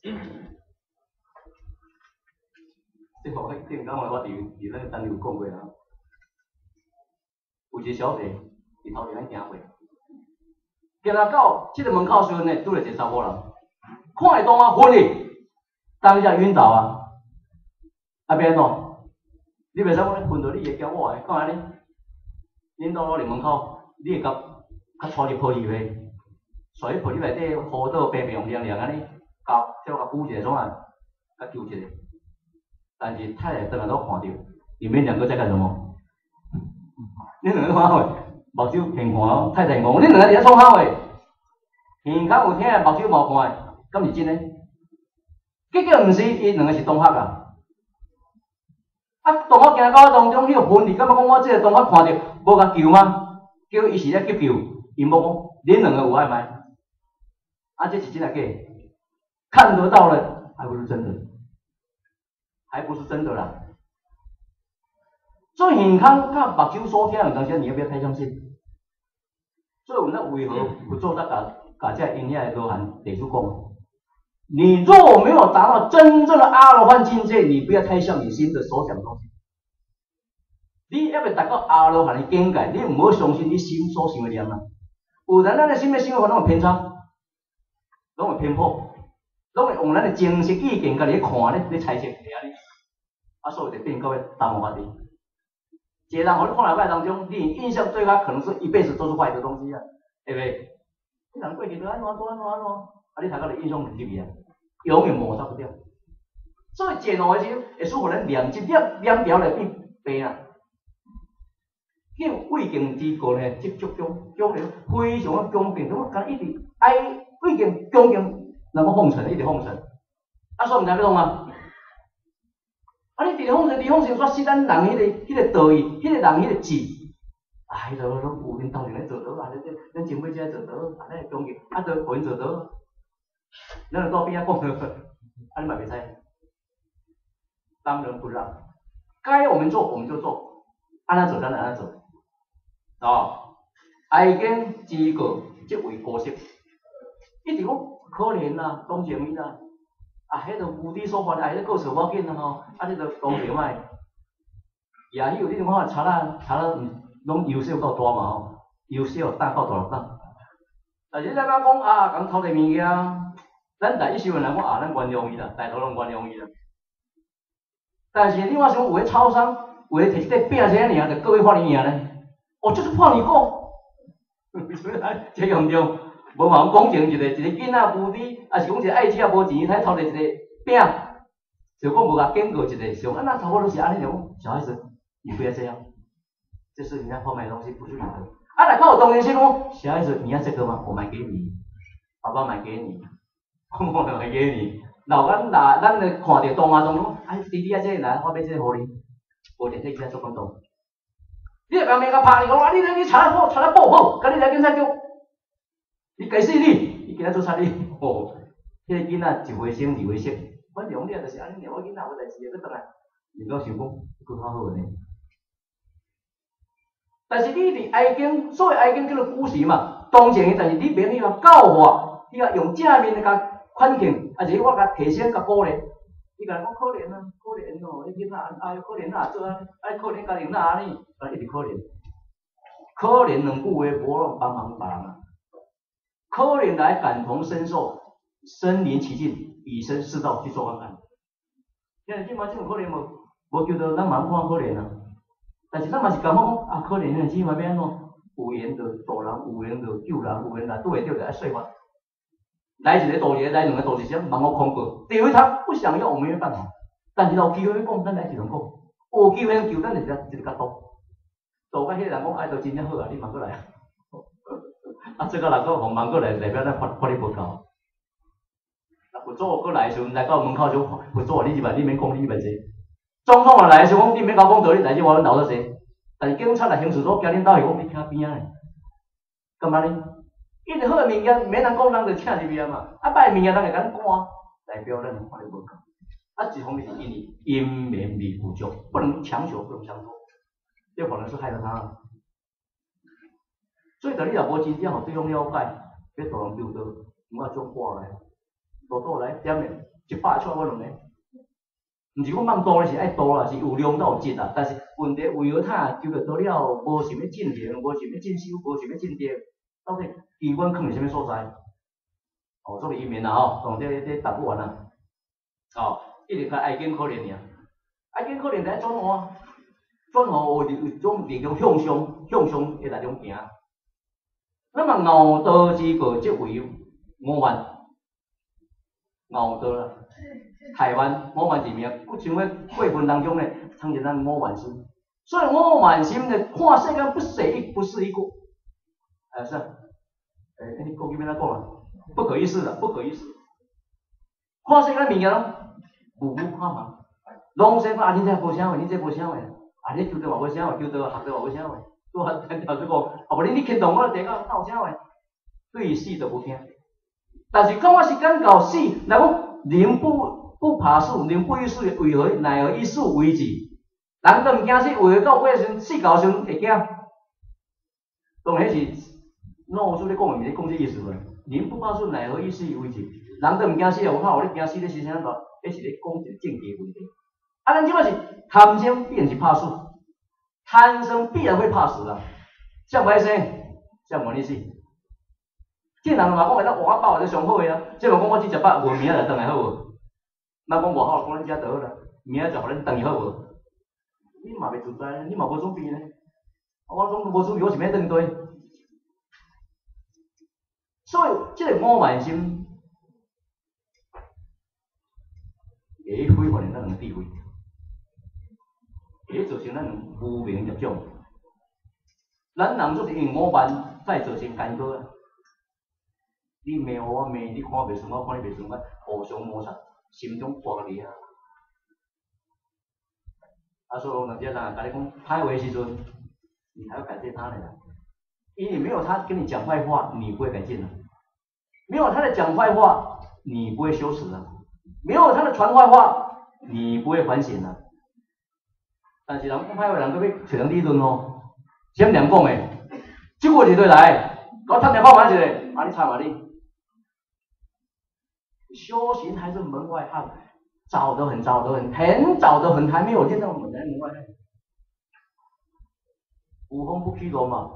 这吼，顶工我伫咱个单有讲过啦。有一个小姐伫头前咱行过，行到这个门口时阵呢，拄著一个查某人，看会当啊昏去，当下晕倒啊，啊欲按怎？你袂使讲你昏著你会惊我的，敢按呢？恁到落入门口，你会共较带入抱去袂？带去抱入内底，扶倒平平凉凉按呢，共叫共扶一下创啊，共救一下。但是太太转来都看著，你們兩個在幹什麼？你兩个看啥？目睭現看，太太講：你兩个佇遐創啥貨？耳孔有聽，目睭無看的，敢是真的？結果毋是，𪜶兩个是同學啊。啊，同學行到當中，彼個昏去，感覺講我這個同學看著無共救嗎？叫伊是咧急救，𪜶無講，恁兩个有愛嗎？啊，這是真抑假？看得到了，還不是真的，還不是真的啦。所以耳孔佮目睭所聽的東西，你要不要太相信？所以我們為何不做得共共這𪜶遐的羅漢地主講？你若沒有達到真正的阿羅漢境界，你不要太像你心的所想的東西。你猶未達到阿羅漢的境界，你毋好相信你心所想的念啊。有陣咱的心的想法攏會偏差，攏會偏頗，攏會用咱的精神意見家己咧看咧，咧猜測會按呢。啊，所以就變到欲耽誤家己。一個人予你看來擺當中，你印象對他可能是一輩子都是壞的東西啊，對不對？這人過去都按怎都按怎按怎，啊，你頭殼的印象入去啊，永遠抹殺不掉。所以解怒的時陣，會使予咱念一念念掉來變病啊。叫畏敬之過呢，執著中，中了非常的恭敬，我敢一直愛畏敬恭敬，人講奉承，一直奉承。啊，所以毋知欲創啊。啊，你佇奉承，佇奉承，煞失咱人彼個道義，彼個人彼個志。啊，彼個攏有𪜶頭前咧做倒，啊，恁恁前輩這做倒，啊，咱會恭敬，啊，就予𪜶做倒。咱就到邊仔講，啊，你嘛袂使。當仁不讓，該我們做我們就做，按怎做咱就按怎做。哦，哀敬之過，則為姑息。一直講可憐啦，同情伊啦。啊，彼個無知所犯，啊，彼個過錯無要緊啦吼，啊，你著同情莫。也許有你看賊仔，賊仔攏由細到大嘛吼，由細膽到大膽。但是你若講啊，共偷摕物件，咱大一時陣人講啊，咱原諒伊啦，大多攏原諒伊啦。但是你我想有的超商，有的摕一塊餅仔爾，就告去法院贏呢？哦，這是破年果，這嚴重。無嘛講成一個囡仔無知，抑是講一個愛食無錢，他偷摕一個餅，就講無共警告一下，想啊，那差不多是按呢講，小孩子，你不要這樣，這是人家販賣的東西，不是你的。啊，若較有同情心講，小孩子，你要這個嗎？我買給你，爸爸買給你，我買給你。老咱若咱咧看著動畫中講，哎，弟弟啊，這個來，我買這個予你，無電梯起來做感動。你若共命共拍你講啊，你你查來報，查來報好，共你來警察局。你該死你！你今仔做賊你？吼，彼個囡仔一回生二回熟，反正你就是按呢，我囡仔無代誌的，閣轉來，伊閣想講，閣較好呢。但是你佇哀敬，所謂哀敬叫做姑息嘛，同情伊，但是你免去共教化，你共用正面來共勸勸，抑是我共提醒、共鼓勵。你共伊講可憐啊，可憐哦，你囡仔哎喲可憐哪做按呢，哎可憐家庭哪按呢，啊一直可憐，可憐兩句話無法幫忙別人啊。可憐來感同身受，身臨其境，以身試道去做看看。現在這馬這種可憐無？無叫做咱嘛看可憐啊。但是咱嘛是感覺講啊，可憐的這馬欲按怎？有緣就渡人，有緣就救人，有緣若拄會著就愛說法。來一個渡一個，來兩個渡一個，盲目空過。對於他不想要，我們沒辦法。但是有機會講，咱來一同講。有機會救，咱就一個一個渡。渡到彼個人講，哎，都真正好啊，你嘛閣來。啊，這個人閣予忙過來，代表咱法力無夠。啊，佛祖閣來的時陣，來到門口就佛祖，你入來，你免講，你入來坐。總統來的時講，你免共我講道理，來這我攏留咧坐。但是警察來刑事組行恁兜去，講你徛邊仔咧，幹嘛呢？因為好的物件，免人講，人就請入去啊嘛。啊，歹物件，人會共咱趕，代表咱法力無夠。啊，一方面是因為因緣未具足，不能強求，不能強迫，這反而是害了他。所以，當你若無真正予對方了解，欲渡人求道，我足趕的，渡倒來點的， 100个出来我两个。毋是讲放度咧，是爱度啦，是有量才有质啦。但是问题为何他求著道了，无想欲进行，无想欲进修，无想欲进定，到底机关囥伫啥物所在？哦，做移民啦吼，当这答不完啦。哦，一直较爱经可怜尔，爱经可怜在转化，转化有一种力量向上，向上的力量行。那么熬道之过，即为五万，熬道啦。台湾五万字名，佫像咧过分当中咧，称作咱五万心。所以五万心咧，看世间不舍一，不是一个。哎是啊，欸，你国语欲按怎讲啊？不可一世啦，不可一世。看世间物件拢无无看嘛，拢说啊，你这无啥货，你这无啥货，啊，你求道嘛无啥货，求道学道嘛无啥货，拄啊，头先讲，啊无你你牵动我地到哪有啥货？对死都无惊。但是讲我时间到死，若讲人不怕死，人不以死，为何奈何以死为志？人都毋惊死，为何到尾时阵死到时阵会惊？当然是老师咧讲的，毋是咧讲这意思无？人不怕死，奈何以死为志？人都毋惊死，有看有咧惊死咧，是啥物？彼是咧讲一个政治问题。啊，咱这摆是贪生必然是怕死，贪生必然会怕死啊！谁毋爱生？谁毋愿意死？这人嘛讲会当活饱就上好的啊！这嘛讲我只食饱，无明仔就转来好无？咱讲外口讲咱食就好啦，明仔就予恁转去好无？你嘛袂自在，你嘛无准备呢？我总无准备，我是欲转对。所以这个五慢心会毁坏咱的智慧，会造成咱无明业障。咱人就是因为五慢才会造成干戈啊！你骂我，我骂你，看我袂顺眼，我看你袂顺眼，互相摩擦，心中挂离啊！啊，所以有阵人共你讲歹话的时阵，你还要感谢他呢。因为没有他跟你讲坏话，你不会改进啊；没有他的讲坏话，你不会羞耻啊；没有他的传坏话，你不会反省啊。但是人讲歹话，人阁欲揣人理论哦。啥物人讲的？这句是对来，我探听看觅一下，啊，你猜嘛你？修行还是门外汉，早得很，早得很，很早得很，还没有见到门门外汉。无风不起浪嘛，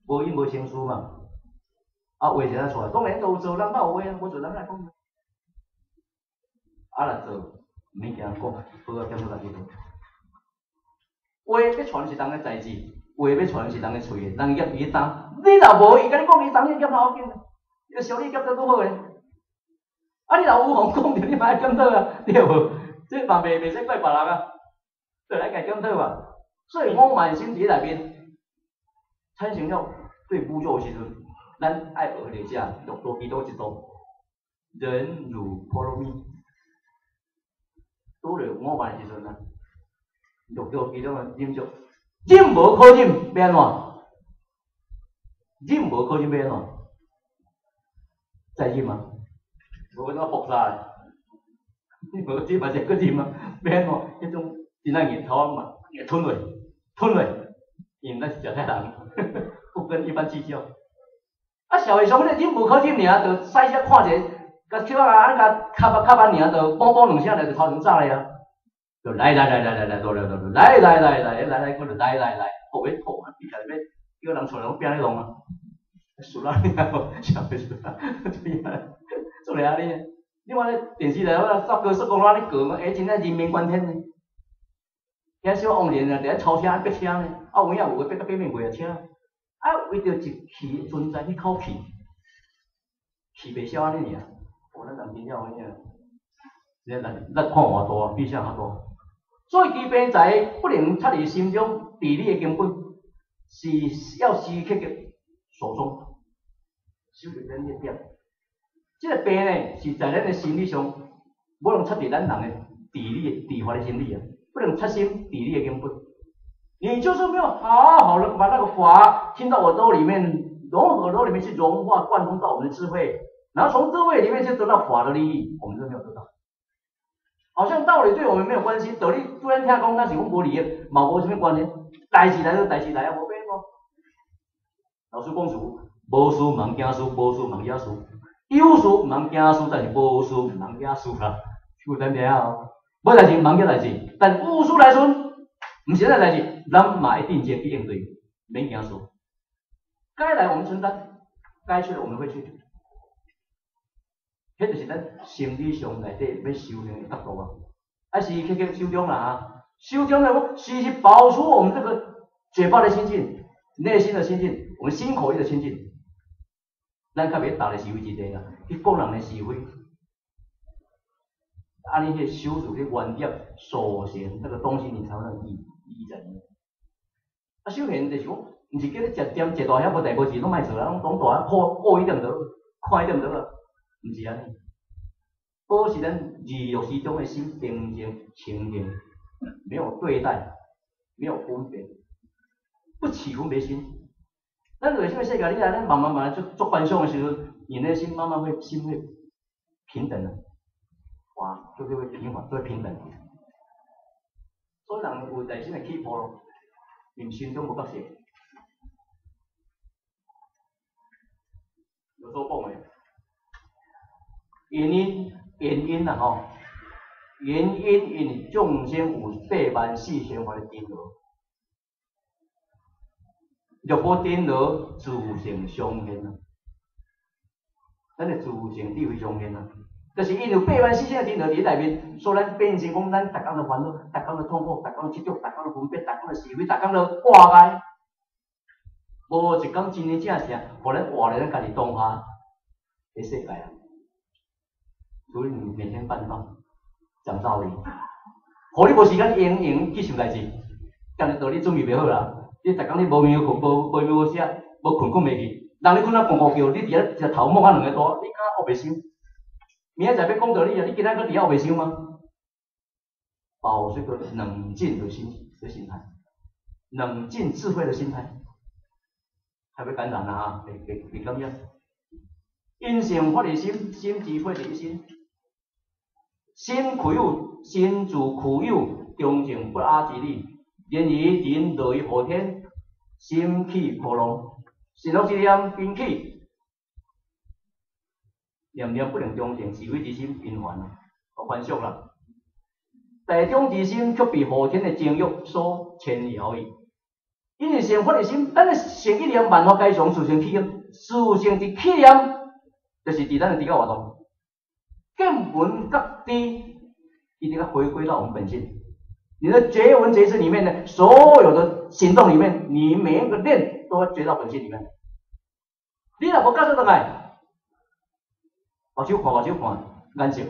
无因无生事嘛。啊，话是按怎出来？当然都有做，人哪有话啊？无做人来讲。啊，若做，毋免惊讲，好啊，检讨家己做。话欲传是人的代志，话欲传是人的喙的，人业伊担。你若无伊共你讲，伊当你检讨紧，伊就小你检讨拄好个。啊，你若有予讲著，你嘛爱检讨啊，对无？这嘛袂使怪别人啊，就来家检讨嘛。所以五慢心伫内面产生了对侮辱的时阵，咱爱学的者六度其中一度，忍辱波罗蜜。拄著五慢的时阵啊，六度其中的忍辱，忍无可忍，欲按怎？忍无可忍，欲按怎？再忍吗？无怎爆炸咧？你无这嘛是阁忍啊？欲按怎？彼种真正硬头嘛，会吞落，吞落，因为咱是食菜人，不跟一般计较。啊，社会上彼个忍无可忍尔，就驶车看一个，共手仔按共卡巴卡巴尔，就嘣嘣两声就头前走咧啊！就来来来来来来，来来来来来来来来，阁来来来，后尾吐啊！你家欲叫人出来拢拼咧弄啊！输啦你啊，社会输啦，做咧按呢？你看咧电视台，我煞高速公路按呢过，欸，真正人命关天呢！遐小王仁啊，伫咧超车逼车呢，啊有影有个逼甲变面过啊车，啊为著一气存在彼口气，气袂消按呢尔。哦，咱人真正有影，咱咱咱看偌大，比啥较大。所以其病财不能插入心中，治理的根本是要时刻刻手中守著咱这点。这个病呢，是在咱的心理上，无能插伫咱人的治理的治法的心理啊，不能插心治理的根本。你就是没有好好的把那个法听到耳朵里面，融耳朵里面去融化贯通到我们的智慧，然后从智慧里面去得到法的利益，我们都没有得到。好像道理对我们没有关系，道理突然听讲，那是阮无利益，嘛无啥物关系。代志来就代志来啊，无变哦。老师讲事，无事毋通惊事，无事毋通惹事，有事毋通惊事，但是无事毋通惹事啦。有知影哦？無代誌，毋通叫代誌，但有事來陣，毋是咱代誌，咱嘛會定前去應對，免驚輸。該來我們承擔，該去的我們會去。彼就是咱心理上內底欲修行的角度啊！啊，時時刻刻手中啦啊，手中來講，時時保持我們這個嘴巴的清淨，內心的清淨，我們心口意的清淨。咱較袂逐个是非之地啦，去講人的是非。按呢彼修持去原業所行這個東西，你才會依依人。啊，修行就是講，毋是叫你食點食大遐無代無誌攏莫做啦，攏攏大啊，顧顧伊點就看伊點就啦，毋是按呢。保持咱日樂之中的心平靜清淨，沒有對待，沒有分別，不起分別心。咱內心的世界，你來咱慢慢慢慢做做觀想的時陣，你內心慢慢會心會平等的，哇，就是會平緩，就會平等。所以人有內心的起伏咯，因心中無覺性。有所講的原因，原因啦吼，原因因為眾生有八萬四千法的煩惱，若無煩惱，自性相現啊。咱的自性智慧相現啊，就是因為八萬四千個煩惱佇內面，所以咱變成講，咱逐工的煩惱，逐工的痛苦，逐工的執著，逐工的分別，逐工的是非，逐工的掛礙，無一工真真正正，予咱活佇咱家己當下的世界啊。所以你每天辦道，講道理，予你無時間閒閒去想代誌，共的道理準備袂好啦。你逐工你無眠無困，無無眠無食，無睏睏袂去。人咧睏啊，咕咕叫，你佇遐一頭摸啊兩个大，你敢烏白想？明仔載欲講道理啊，你今仔閣佇遐烏白想嗎？保持個冷靜的心的心態，冷靜智慧的心態，才會感染啊！袂袂袂感覺。因性發的心，心智慧的一心，心具有心自具有中正不阿之理。然而人落於後天，心起波浪，善惡之念頻起，念念不能中正，是非之心頻繁啊，繁俗啦。大眾之心卻被後天的情欲所牽搖矣。因為善發的心，咱的善意念萬法皆從自性起念，自性之起念，就是佇咱的直覺活動，見聞覺知，一定要回歸到我們本性。你的覺聞覺知裡面呢，所有的行動裡面，你每一個念都會覺到本性裡面。你若無覺出來，目睭看目睭看，顏色。